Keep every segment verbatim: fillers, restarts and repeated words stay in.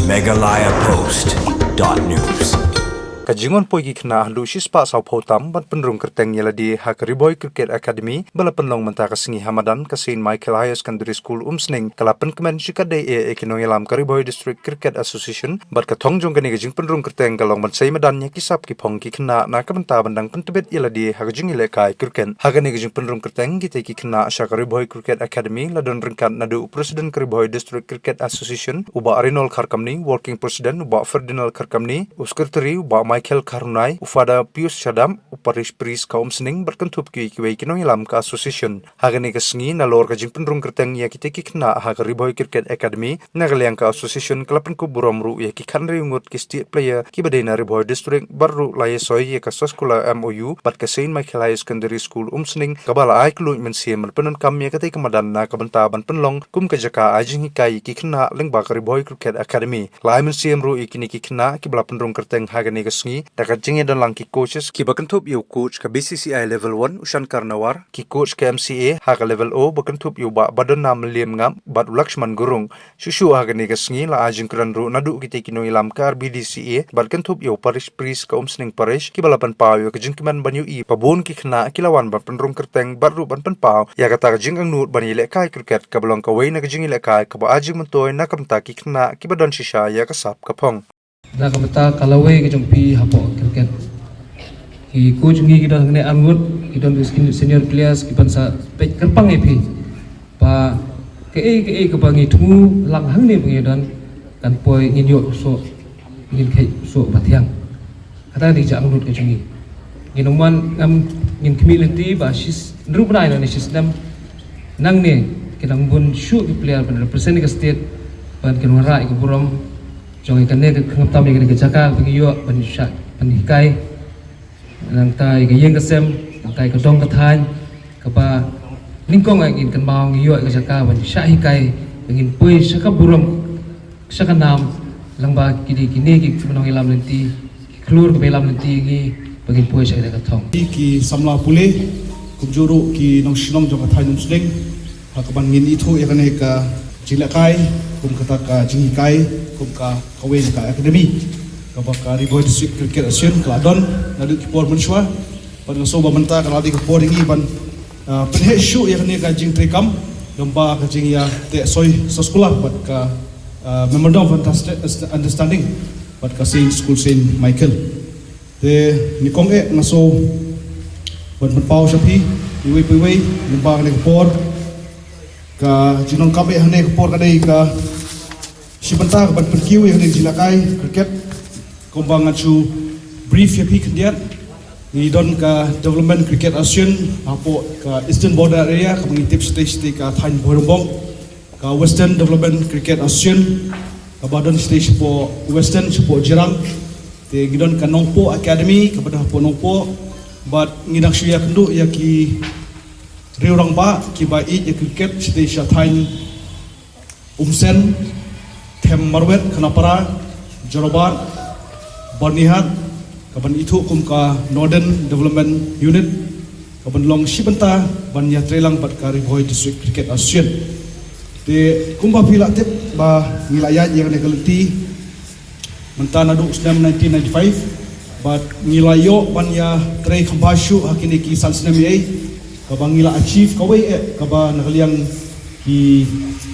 Meghalaya Post dot news. Ka jingwan poi ki khynnah haduh shispah sawphew tam ban pynrung kyrteng ïa lade ha ka Ri Bhoi Cricket Academy ba la pynlong mynta ka sngi ha madan ka Saint Michael Higher Secondary School Umsning ka la pynkmen shikatdei ïa ki nongïalam ka Ri Bhoi District Cricket Association bad ka thong jong kane ka jingpynrung kyrteng ka long ban sei madan ïa ki sap ki phong ki khynnah na ka bynta ban dang pyntbit ïa lade ha ka jingïalehkai cricket. Ha kane ka jingpynrung kyrteng kitei ki khynnah sha ka Ri Bhoi Cricket Academy la don ryngkat naduh u President ka Ri Bhoi District Cricket Association u Bah Rinol Kharkamni, Working President u Bah Ferdinand Kharkamni, u Secretary u Bah Michael Kharunai, u Father Pius Shadap, u Parish Priest ka Umsning bad kynthup ki kiwei ki nongïalam ka association. Ha kane ka sngi nalor ka jingpynrung kyrteng ïa kitei ki khynnah ha ka Ri Bhoi Cricket Academy, na ka liang ka association ka la pynkup burom ruh ïa ki khathynriew ngut ki state player kiba dei na Ri Bhoi District bad ruh la ïasoi ïa ka Saskular M O U bad ka Saint Michael Higher Secondary School Umsning kaba la ai kylluid mynsiem ban pyndonkam ïa katei ka madan na ka bynta ban pynlong kum ka jaka ai jinghikai ïa ki khynnah lyngba ka Ri Bhoi Cricket Academy. La ai mynsiem ruh ïa kine ki khynnah kiba la pynrung kyrteng ha kane ka sngi da ka jingïadonlang ki coaches kiba kynthup ïa u coach ka B C C I Level One u Shankar Nawar, ki coach ka M C A ha ka Level O ba kynthup ïa u Bah Badonna Mylliemngap bad u Lakshman Gurung. Shuh shuh ha kane ka sngi la ai jingkren ruh naduh kitei ki nongïalam ka R B D C A bad kynthup ïa u Parish Priest ka Umsning Parish kiba la pynpaw ïa ka jingkmen ban ïohi ba bun ki khynnah ki la wan ban pynrung kyrteng bad ruh ban pynpaw ïa kata ka jingangnud ban ïalehkai cricket kaba long kawei na ka jingïalehkai kaba ai jingmyntoi na ka bynta ki khynnah kiba don shisha ïa ka sap ka phong. Na ka bynta ka lawei ka jong phi hapoh cricket, ki coach ngi ki don hangne ar ngut, ki don ki senior players kiban sa peit kyrpang ïa phi ba kaei kaei kaba ngi thmu lang hangne ba ngi don kan poi ngin ïoh soh, ngin kheit soh ba thiang. Kata ka dei ka jingangnud ka jong ngi. Ngin ym wan ngam, ngin khmih lynti ba shi, hynriew bnai nangne shi snem nangne kin nang bun shuh ki player ban represent ka state, ban kin wanrah ïa ka burom jong ïa kane ka khyngaptam, ïa kane ka jaka ba ngi ïoh ban shah ban hikai. Nangta ïa ka ïing ka sem, nangta ïa ka dong ka thaiñ kaba nyngkong, ïa ngin kynmaw ngi ïoh ïa ka jaka ban shah hikai, ba ngin poi sha ka burom sha ka nam, lyngba kine, kine ki nongïalam lynti, ki khlur kiba ïalam lynti ïa ngi ba ngin poi sha kane ka thong. Ki samla pule kumjuh ruh ki nongshnong jong ka thaiñ Umsning, ha kaban ngin ithuh ïa kane ka jinglehkai kum kata ka jinghikai kum ka, kawei ka academy kaba ka Ri Bhoi District Cricket Association ka la don naduh ki por mynshuwa. Bad nga sngew ba mynta ka la dei ka por ïa ngi ban, ah, pynheh shuh ïa kane ka jingtreikam lyngba ka jingïateh soi saskular bad ka, ah, Memorandum of Understa-, Understanding bad ka Saint School Saint Michael. Te nyngkong eh nga sngew ban pynpaw sha phi iwei pa iwei lyngba kane ka por. Ka jingdonkam eh hangne ka por ka dei ka shi bynta ka ban pynkiew ïa kane ka jingïalehkai cricket. Kumba ngan shu brief ïa phi khyndiat, ngi don ka Development Cricket Association hapoh ka Eastern Border Area kaba ngi tip shatei shatei ka thaiñ Bhoirymbong, ka Western Development Cricket Association kaba don shatei shapoh Western shapoh Jirang. Te ngi don ka Nongpoh Academy kaba don hapoh Nongpoh. Bad ngi dang shu ïakynduh ïa ki riew rangbah kiba ïeit ïa cricket shatei sha thaiñ Umsen, Them Marwet, Khanapara, Jorabat, Byrnihat, kaban ithuh kum ka Northern Development Unit, kaban long shi bynta ban ïatreilang bad ka Ri Bhoi District Cricket Association. Te kumba phi la tip ba ngi la ïaid ïa kane ka lynti mynta naduh u snem nineteen ninety-five, bad ngi la ïoh ban ïatrei khambha shuh ha kine ki san snem ïa ei, kaba ngi la achieve kawei eh, kaba na ka liang ki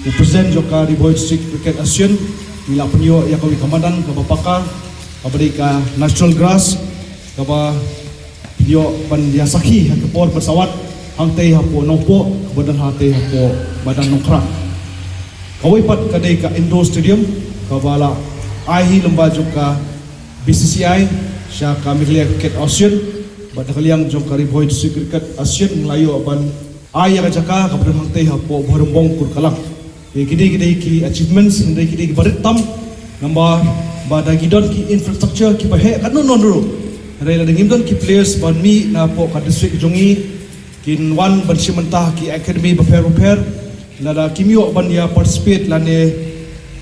u president jong ka Ri Bhoi District Cricket Association, ngi la pynïoh ïa kawei ka madan kaba paka, kaba dei ka natural grass, kaba pynïoh ban ïasakhi ha ka por ban sa wad hangtei hapoh Nongpoh, kaba don hangtei hapoh Madan Nongkhrah. Kawei pat ka dei ka indoor stadium, kaba la ai hi lyngba jong ka B C C I sha ka Meghalaya Cricket Association, bad na ka liang jong ka Ri Bhoi District Cricket Association ngi la ïoh ban ai ïa ka jaka kaba don hangtei hapoh Bhoirymbong Kurkalang. Te ki dei, ki dei ki achievements, hynrei ki dei kiba rit tam. Namar ba da ngi don ki infrastructure kiba heh katno katno ruh, hynrei lada ngim don ki players ban mih napoh ka district jong ngi kin wan ban shim bynta ha ki academy bapher bapher, lada kim ïoh ban ïa participate lane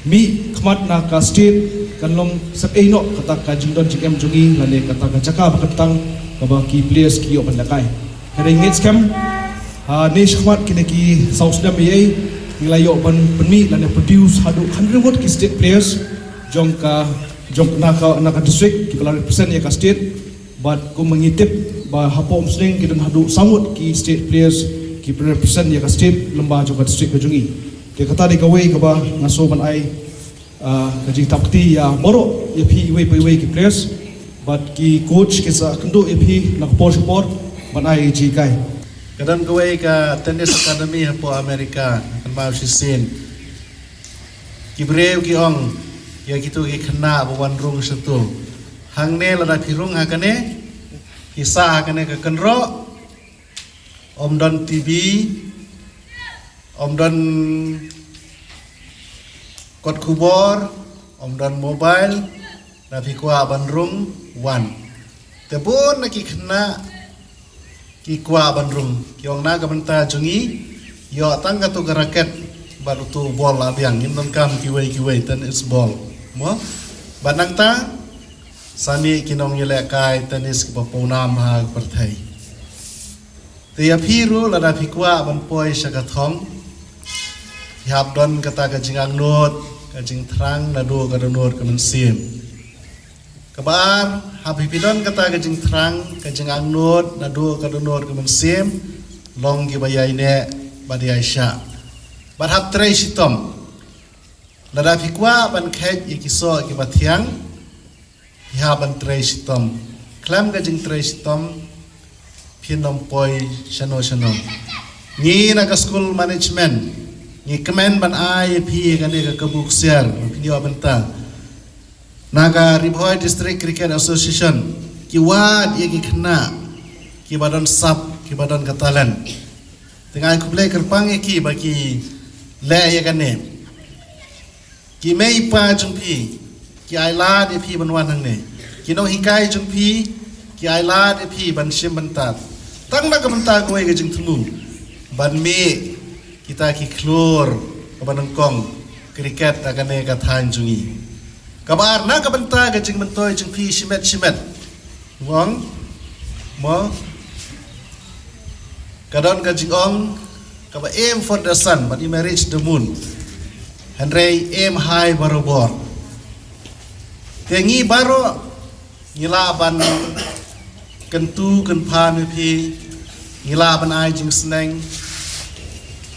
mih khmat na ka state, kan long sep ei noh kata ka jingdon jingem jong ngi lane kata ka jaka ba kyntang kaba ki players ki ïoh ban lehkai. Hynrei ngeit skhem, ha, ne shakhmat kine ki saw snem ïa ei, ngi la ïoh ban pynmih lane produce haduh hynriew ngut ki state players. jong ka, jong na ka, na ka district kiba la represent ïa ka state. Bad kum ngi tip ba hapoh Umsning ki don haduh saw ngut ki state players kiba represent ïa ka state lyngba jong ka district ka jong ngi. Te kata dei kawei kaba nga sngew ban ai, ah, ka jingthap kti ïa baroh ïa phi iwei pa iwei ki players. Bad ki coach ki sa kynduh ïa phi na ka por sha ka por ban ai jinghikai. Ka don kawei ka tennis academy hapoh America, kan ba shisien. Ki briew ki ong ïa kitu ki khynnah ba wan rung shatu. Hangne lada phi rung ha kane, phi sah ha kane ka kynroh, ym don T V, ym don kot khubor, ym don mobile, lada phi kwah ban rung, wan. Te bun na ki khynnah ki kwah ban rung. Ki ong na ka bynta jong ngi, ïoh tang katu ka racket bad utu bol la biang, ngim donkam kiwei kiwei, tennis ball. Mo? Bad nangta, sa mih ki nonglehkai tennis kiba pawnam ha ka pyrthei. Te ïa phi ruh lada phi kwah ban poi sha ka thong, phi hap don kata ka jingangnud, ka jingthrang naduh ka dohnud ka mynsiem. Kaba ar, haba phi don kata ka jingthrang, ka jingangnud naduh ka dohnud ka mynsiem, long kiba ïaineh bad ïaishah. Bad hap trei shitom. Lada phi kwah ban kheit ïa ki soh kiba thiang, phi hap ban trei shitom. Khlem ka jingtrei shitom, phin ym poi shano shano. Ngi na ka school management, ngi kmen ban ai ïa phi kane ka kabu ksiar, phin ïoh bynta. Na ka Ri Bhoi District Cricket Association, ki wad ïa ki khynnah kiba don sap, kiba don ka talent. Te nga ai khublei kyrpang ïa ki ba ki leh ïa kane. Ki mei pa jong phi ki ai lad ïa phi ban wan hangne. Ki nonghikai jong phi ki ai lad ïa phi ban shim bynta. Tang na ka bynta kawei ka jingthmu, ban mih kita ki khlur kaba nyngkong cricket ha kane ka thaiñ jong ngi. Kaba ar, na ka bynta ka jingmyntoi jong phi shimet shimet. Wang, mo, ka don ka jingong kaba, aim for the sun, but you may reach the moon. Hynrei aim high barabor. Te ngi baroh ngi lah ban kyntu kynpham ïa phi, ngi lah ban ai jingsneng,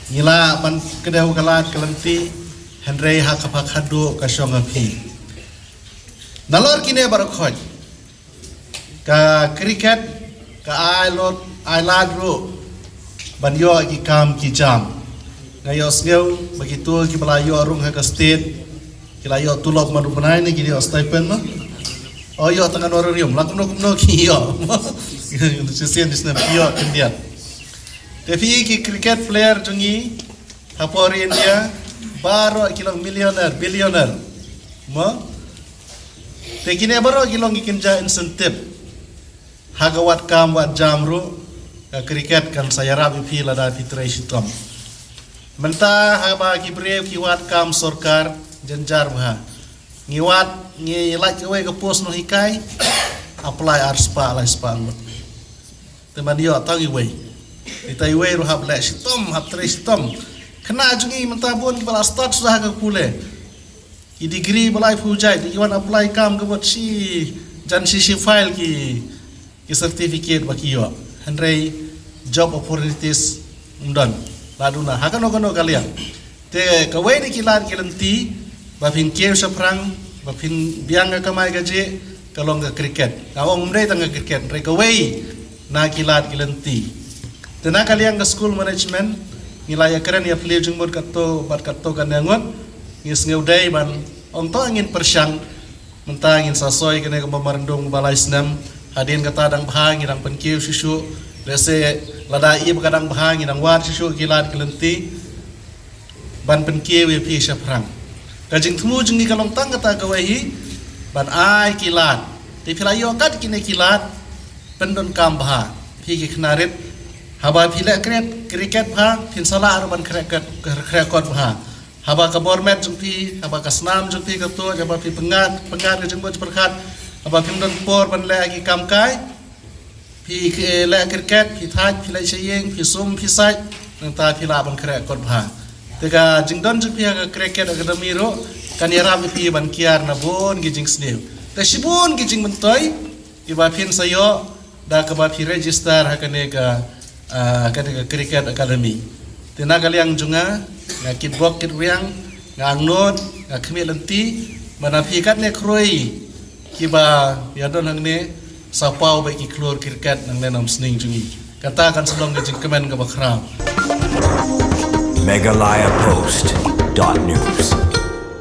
ngi lah ban kdew ka lad ka lynti, hynrei ha kaba khadduh ka shong ha phi. Nalor kine baroh khoit, ka cricket ka ai lad, ai lad ruh ban ïoh ki kam ki jam. Nga ïohsngew ba kito kiba la ïoh rung ha ka state ki la ïoh tulop man u bnai ne ki ïoh stipend, no? O, ïoh tang honorarium, la kumno kumno ki ïoh. Shisien shisnem ki ïoh khyndiat. Te phi ki cricket player jong ngi hapoh ri India, baroh ki long millionaire, billionaire. Mo? Te kine baroh ki long ki kynja incentive. Ha ka wad kam wad jam ruh, ka cricket kan sa ïarap ïa phi lada phi trei shitom. Mynta haba ki briew ki wad kam sorkar, jynjar bha. Ngi wad, ngi lait kawei ka post nonghikai, apply ar spah lai spah ngut. Te man ïoh tang iwei. Ita iwei ruh hap leh shitom, hap trei shitom. Khynnah jong ngi mynta bun ba la start suda ha ka pule. Ki degree ba laiphew jait, ki wan apply kam ka bad shi jan shi shi file ki, ki certificate ba ki ïoh. Hynrei job opportunities ym don. La duna ha kano kano ka liang. Te kawei na ki lad ki lynti ba phin kiew shaphrang, ba phin biang ka kamai kajih, ka long ka cricket. Nga ong ym dei tang ka cricket, hynrei kawei na ki lad ki lynti. Te na ka liang ka school management, ngi la ïakren ïa phi jingmut katto bad katto katne ngut, ngi sngew dei ban ong to ngin pyrshang, mynta ngin sa soi kane ka memorandum ba lai snem, hadien kata dang bha ngi dang pynkiew shuh shuh, lehse lada ïa ba ka dang bha ngi dang wad shuh shuh ki lad ki lynti ban pynkiew ïa phi shaphrang. Ka jingthmu jong ngi ka long tang kata kawei hi, ban ai ki lad. Te phi la ïoh kat kine ki lad, pyndonkam bha. Phi ki khynnah rit, haba phi leh cricket, cricket bha, phin sa lah ruh ban khreh kot, khreh kot bha. Haba ka bor met jong phi, haba ka snam jong phi ka tuid, haba phi pyngngad, pyngngad ka jingmut jingpyrkhat, haba phim don por ban leh ki kam kai, phi, eh, leh cricket, phi thait, phi leh sha ïing, phi sum, phi sait, nangta phi lah ban khreh kot bha. Te ka jingdon jong phi ha ka cricket academy ruh, Kan ïarap ïa phi ban kiar na bun ki jingsniew. Te shibun ki jingmyntoi kiba phin sa ïoh da kaba phi register ha kane ka, ah, kane ka cricket academy. Te na ka liang jong nga, nga kitbok kitrwiang, nga angnud, nga khmih lynti, ba na phi katne khroi kiba ïadon hangne, sa paw beit ki khlur cricket nangne na umsning jong ngi. Kata kan sa long ka jingkmen kaba khraw. Meghalaya Post dot news.